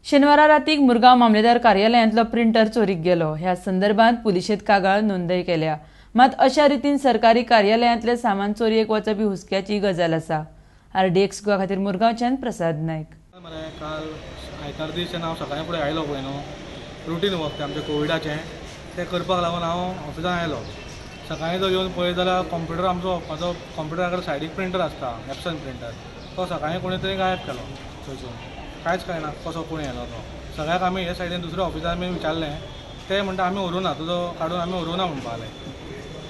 शेनवारा रातीक मुरगांव मामलेदार कार्यालयांतलो प्रिंटर चोरीक गेलो. ह्या संदर्भात पुलिशेंत कागाळ नोंदय केल्या. मात अशा रितीन सरकारी कार्यालयांतले सामान चोरयेक वचप ही हुस्क्याची गजाल आसा. आरडीएक्स गोवा खातीर मुरगांवच्यान प्रसाद नायक. मरे, काल आयतार दीस जेन्ना हांव सकाळीं फुडें आयलो पळय न्हू, रुटीन वर्क तें आमचें कोविडाचें, तें करपाक लागून हांव ऑफिसान आयलो. सकाळीं जर येवन पळयत जाल्यार कंप्युटर आमचो, म्हाजो कंप्युटरा कडेन सायडीक प्रिंटर आसता, एप्सन प्रिंटर, तो सकाळीं कोणी तरी गायब केलो थंयसून. कांयच कळना कसो कोण येयलो तो. सगळ्याक आमी हे सायडीन दुसऱ्या ऑफिसान आमी विचारलें, ते म्हणटा आमी व्हरूना, तुजो काडून आमी व्हरूना म्हणपा लागले.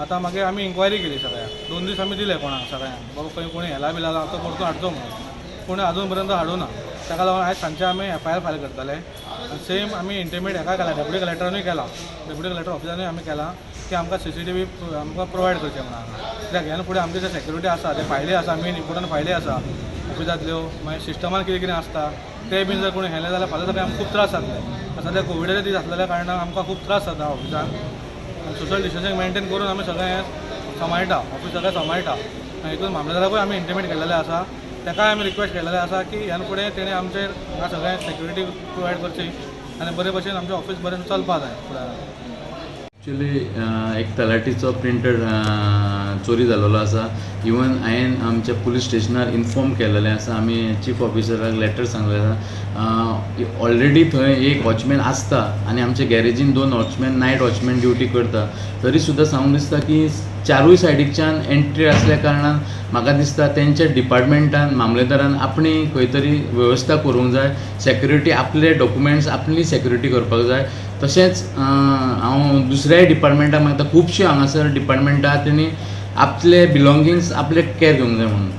आतां मागीर आमी इन्क्वायरी केली सगळ्याक. 2 दीस आमी दिले कोणाक सगळ्यांक, बाबा खंय कोणी हेला बिला तो परतून हाडचो म्हणून. कोणी अजून पर्यंत हाडूना. ताका लागून आयज सांजचे आमी एफआयआर फायल करतले आनी सेम आमी इंटिमेट हेका केला, डेप्युटी कलेक्टरानूय केला, डेप्युटी कलेक्टर ऑफिसानूय आमी केला की आमकां सीसीटीव्ही आमकां प्रोवायड करचें म्हणून हांगा. कित्याक ह्यान फुडें आमचे जे सेक्युरिटी आसा, ते फायली आसा, मेन इम्पोर्टंट फायली आसा ऑफिसांतल्यो, मागीर सिस्टमान कितें कितें आसता, ते बीन जर कोणी हेले जाल्यार फाल्यां सकाळीं आमकां खूब त्रास जातले. सद्या कोविडाचे दीस आसलेल्या कारणान आमकां खूब त्रास जाता ऑफिसान. सोशल डिस्टन्सींग मेंटेन करून आमी सगळें हें सांबाळटा, ऑफीस सगळें सांबाळटा. हितून मामलेदाराकूय आमी इंटिमेट केलेलें आसा. ताकाय आमी रिक्वेस्ट केलेलें आसा की ह्यान फुडें तेणी आमचेर हांगा सगळें सेक्युरिटी प्रोवायड करची आनी बरे भशेन आमचें ऑफीस बरें चलपा जाय फुडाराक. एक्चुली एक तलाठीचो प्रिंटर चोरी जाल्लो आसा. इवन हांवें आमच्या पुलीस स्टेशनार इन्फॉर्म केलेलें आसा. आमी चीफ ऑफिसराक लेटर सांगलेलें आसा. ऑलरेडी थंय एक वॉचमॅन आसता आनी आमच्या गॅरेजीन दोन वॉचमॅन, नायट वॉचमॅन ड्युटी करता. तरी सुद्दां सांगून दिसता की चारूय सायडीकच्यान एंट्री आसल्या कारणान म्हाका दिसता तेंच्या डिपार्टमेंटान, मामलेदारान आपणी खंय तरी वेवस्था करूंक जाय. सेक्युरिटी, आपले डॉक्युमेंट्स आपली सेक्युरिटी करपाक जाय. तशेंच हांव दुसऱ्याय डिपार्टमेंटाक मागता, खुबशीं हांगासर डिपार्टमेंटां, तेणी आपले बिलोंगींग्स आपले कॅर घेवंक जाय म्हणून.